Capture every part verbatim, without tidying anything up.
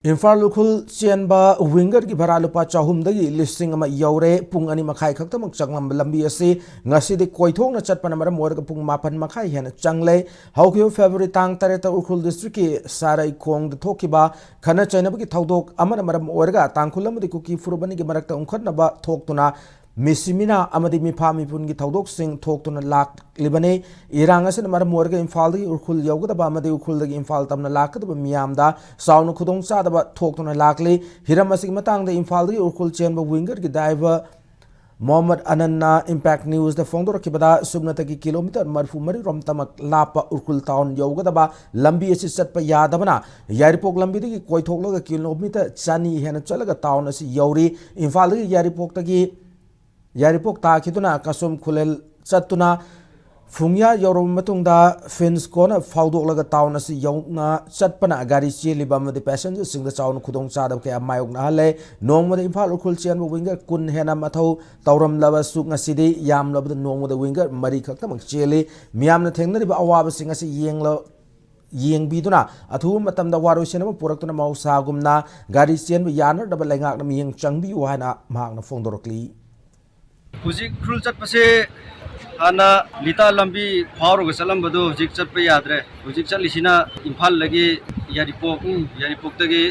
ꯏꯝꯐꯥꯜ ꯎꯈ꯭ꯔꯨꯜ ꯆꯦꯟꯕ ꯋꯤꯡꯒꯔꯒꯤ ꯚꯔꯥ ꯂꯨꯄꯥ ꯆꯍꯨꯝꯗꯒꯤ ꯂꯤꯁꯤꯡ ꯑꯃ ꯌꯧꯔꯦ꯫ ꯄꯨꯡ ꯑꯅꯤ ꯃꯈꯥꯏ ꯈꯛꯇꯃꯛ ꯆꯪꯂꯝꯕ ꯂꯝꯕꯤ ꯑꯁꯤ ꯉꯁꯤꯗꯤ ꯀꯣꯏꯊꯣꯛꯅ ꯆꯠꯄꯅ ꯃꯔꯝ ꯑꯣꯏꯔꯒ ꯄꯨꯡ ꯃꯥꯄꯟ ꯃꯈꯥꯏ ꯍꯦꯟꯅ ꯆꯪꯂꯦ꯫ ꯍꯧꯈꯤꯕ ꯐꯦꯕ꯭ꯔꯨꯋꯥꯔꯤ ꯇꯥꯡ ꯇꯔꯦꯠꯇ ꯎꯈ꯭ꯔꯨꯜ ꯗꯤꯁꯇ꯭ꯔꯤꯛꯀꯤ ꯁꯥꯔꯩꯈꯣꯡꯗ ꯊꯣꯛꯈꯤꯕ ꯈꯠꯅ ꯆꯩꯅꯕꯒꯤ ꯊꯧꯗꯣꯛ ꯑꯃꯅ ꯃꯔꯝ ꯑꯣꯏꯔꯒ ꯇꯥꯡꯈꯨꯜ ꯑꯃꯗꯤ ꯀꯨꯀꯤ ꯐꯨꯔꯨꯞ ꯑꯅꯤꯒꯤ ꯃꯔꯛꯇ ꯎꯪꯈꯠꯅꯕ ꯊꯣꯛꯇꯨꯅ ꯃꯤꯁꯤꯃꯤꯅꯥ ꯑꯃꯗꯤ ꯃꯤꯐꯥ ꯃꯤꯄꯨꯟꯒꯤ ꯊꯧꯗꯣꯛꯁꯤꯡ ꯊꯣꯛꯇꯨꯅ ꯂꯥꯛꯂꯤꯕꯅꯤ꯫ ꯏꯔꯥꯡ ꯑꯁꯤꯅ ꯃꯔꯝ ꯑꯣꯏꯔꯒ ꯏꯝꯐꯥꯜꯗꯒꯤ ꯎꯈ꯭ꯔꯨꯜ ꯌꯧꯒꯗꯕ ꯑꯃꯗꯤ ꯎꯈ꯭ꯔꯨꯜꯗꯒꯤ ꯏꯝꯐꯥꯜ ꯇꯝꯅ ꯂꯥꯛꯀꯗꯕ ꯃꯤꯌꯥꯝꯗ ꯆꯥꯎꯅ ꯈꯨꯗꯣꯡꯆꯥꯗꯕ ꯊꯣꯛꯇꯨꯅ ꯂꯥꯛꯂꯤ꯫ ꯍꯤꯔꯝ ꯑꯁꯤꯒꯤ ꯃꯇꯥꯡꯗ ꯏꯝꯐꯥꯜꯗꯒꯤ ꯎꯈ꯭ꯔꯨꯜ ꯆꯦꯟꯕ ꯋꯤꯡꯒꯔꯒꯤ ꯗ꯭ꯔꯥꯏꯚꯔ ꯃꯣꯍꯝꯃꯗ ꯑꯅꯟꯅ ꯏꯝꯄꯦꯛ ꯅ꯭ꯌꯨꯁꯇ ꯐꯣꯡꯗꯣꯔꯛꯈꯤꯕꯗ, ꯁꯨꯞꯅꯇꯒꯤ ꯀꯤꯂꯣꯃꯤꯇꯔ ꯃꯔꯤꯐꯨ ꯃꯔꯤ ꯔꯣꯝꯇꯃꯛ ꯂꯥꯞꯄ ꯎꯈ꯭ꯔꯨꯜ ꯇꯥꯎꯟ ꯌꯧꯒꯗꯕ ꯂꯝꯕꯤ ꯑꯁꯤ ꯆꯠꯄ ꯌꯥꯗꯕꯅ, ꯌꯥꯏꯔꯤꯄꯣꯛ ꯂꯝꯕꯤꯗꯒꯤ ꯀꯣꯏꯊꯣꯛꯂꯒ ꯀꯤꯂꯣꯃꯤꯇꯔ ꯆꯅꯤ ꯍꯦꯟꯅ ꯆꯠꯂꯒ ꯇꯥꯎꯟ ꯑꯁꯤ ꯌꯧꯔꯤ꯫ ꯏꯝꯐꯥꯜꯗꯒꯤ ꯌꯥꯏꯔꯤꯄꯣꯛꯇꯒꯤ, ꯌꯥꯏꯔꯤꯄꯣꯛ ꯇꯥꯈꯤꯗꯨꯅ ꯀꯁꯨꯝ ꯈꯨꯂꯦꯟ ꯆꯠꯇꯨꯅ ꯐꯨꯡꯌꯥ ꯌꯧꯔꯕ ꯃꯇꯨꯡꯗ ꯐꯤꯟꯁ ꯀꯣꯟꯅ ꯐꯥꯎꯗꯣꯛꯂꯒ ꯇꯥꯎꯟ ꯑꯁꯤ ꯌꯧꯅ ꯆꯠꯄꯅ ꯒꯥꯔꯤ ꯆꯦꯜꯂꯤꯕ ꯑꯃꯗꯤ ꯄꯦꯁꯦꯟꯖꯔꯁꯤꯡꯗ ꯆꯥꯎꯅ ꯈꯨꯗꯣꯡꯆꯥꯗꯕ ꯀꯌꯥ ꯃꯥꯌꯣꯛꯅꯍꯜꯂꯦ꯫ ꯅꯣꯡꯃꯗ ꯏꯝꯐꯥꯜ ꯎꯈ꯭ꯔꯨꯜ ꯆꯦꯟꯕ ꯋꯤꯡꯒꯔ ꯀꯨꯟ ꯍꯦꯟꯅ ꯃꯊꯧ ꯇꯧꯔꯝꯂꯕꯁꯨ, ꯉꯁꯤꯗꯤ ꯌꯥꯝꯂꯕꯗ ꯅꯣꯡꯃꯗ ꯋꯤꯡꯒꯔ ꯃꯔꯤ ꯈꯛꯇꯃꯛ ꯆꯦꯜꯂꯤ꯫ ꯃꯤꯌꯥꯝꯅ ꯊꯦꯡꯅꯔꯤꯕ ꯑꯋꯥꯕꯁꯤꯡ ꯑꯁꯤ ꯌꯦꯡꯂ-, ꯌꯦꯡꯕꯤꯗꯨꯅ ꯑꯊꯨꯕ ꯃꯇꯝꯗ ꯋꯥꯔꯣꯏꯁꯤꯟ ꯑꯃ ꯄꯨꯔꯛꯇꯨꯅ ꯃꯍꯧꯁꯥꯒꯨꯝꯅ ꯒꯥꯔꯤ ꯆꯦꯟꯕ ꯌꯥꯅꯅꯕ ꯂꯩꯉꯥꯛꯅ ꯃꯤꯠꯌꯦꯡ ꯆꯪꯕꯤꯌꯨ ꯍꯥꯏꯅ ꯃꯍꯥꯛꯅ ꯐꯣꯡꯗꯣꯔꯛꯂꯤ꯫ ꯍꯧꯖꯤꯛ ꯎꯈ꯭ꯔꯨꯜ ꯆꯠꯄꯁꯦ ꯍꯥꯟꯅ ꯂꯤꯇꯥ ꯂꯝꯕꯤ ꯐꯥꯎꯔꯒ ꯆꯠꯂꯝꯕꯗꯣ ꯍꯧꯖꯤꯛ ꯆꯠꯄ ꯌꯥꯗ꯭ꯔꯦ꯫ ꯍꯧꯖꯤꯛ ꯆꯠꯂꯤꯁꯤꯅ ꯏꯝꯐꯥꯜꯗꯒꯤ ꯌꯥꯏꯔꯤꯄꯣꯛ, ꯎꯝ꯫ ꯌꯥꯏꯔꯤꯄꯣꯛꯇꯒꯤ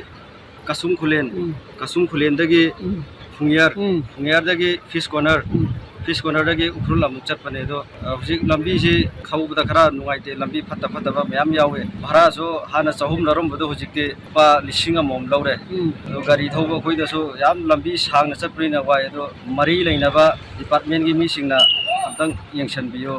ꯀꯁꯨꯝ ꯈꯨꯂꯦꯟ, ꯎꯝ꯫ ꯀꯁꯨꯝ ꯈꯨꯂꯦꯟꯗꯒꯤ ꯎꯝ꯫ ꯐꯨꯡꯌꯥꯔ, ꯎꯝ꯫ ꯐꯨꯡꯌꯥꯔꯗꯒꯤ ꯐꯤꯁ ꯀꯣꯔꯅꯔ, ꯎꯝ꯫ ꯐꯤꯁ ꯀꯣꯔꯅꯔꯗꯒꯤ ꯎꯈ꯭ꯔꯨꯜ ꯑꯃꯨꯛ ꯆꯠꯄꯅꯦ꯫ ꯑꯗꯣ, ꯑ, ꯍꯧꯖꯤꯛ ꯂꯝꯕꯤꯁꯤ ꯊꯧꯕꯗ ꯈꯔ ꯅꯨꯡꯉꯥꯏꯇꯦ, ꯂꯝꯕꯤ ꯐꯠꯇ ꯐꯠꯇꯕ ꯃꯌꯥꯝ ꯌꯥꯎꯋꯦ꯫ ꯚꯔꯥꯁꯨ ꯍꯥꯟꯅ ꯆꯍꯨꯝ ꯂꯧꯔꯝꯕꯗꯣ ꯍꯧꯖꯤꯛꯇꯤ ꯂꯨꯄꯥ ꯂꯤꯁꯤꯡ ꯑꯃꯃꯝ ꯂꯧꯔꯦ꯫ ꯎꯝ꯫ ꯑꯗꯣ ꯒꯥꯔꯤ ꯊꯧꯕ ꯑꯩꯈꯣꯏꯗꯁꯨ ꯌꯥꯝ ꯂꯝꯕꯤ ꯁꯥꯡꯅ ꯆꯠꯄꯅꯤꯅ ꯋꯥꯏ꯫ ꯑꯗꯣ ꯃꯔꯤ ꯂꯩꯅꯕ ꯗꯤꯄꯥꯔꯠꯃꯦꯟꯒꯤ ꯃꯤꯁꯤꯡꯅ ꯑꯝꯇꯪ ꯌꯦꯡꯁꯤꯟꯕꯤꯌꯨ꯫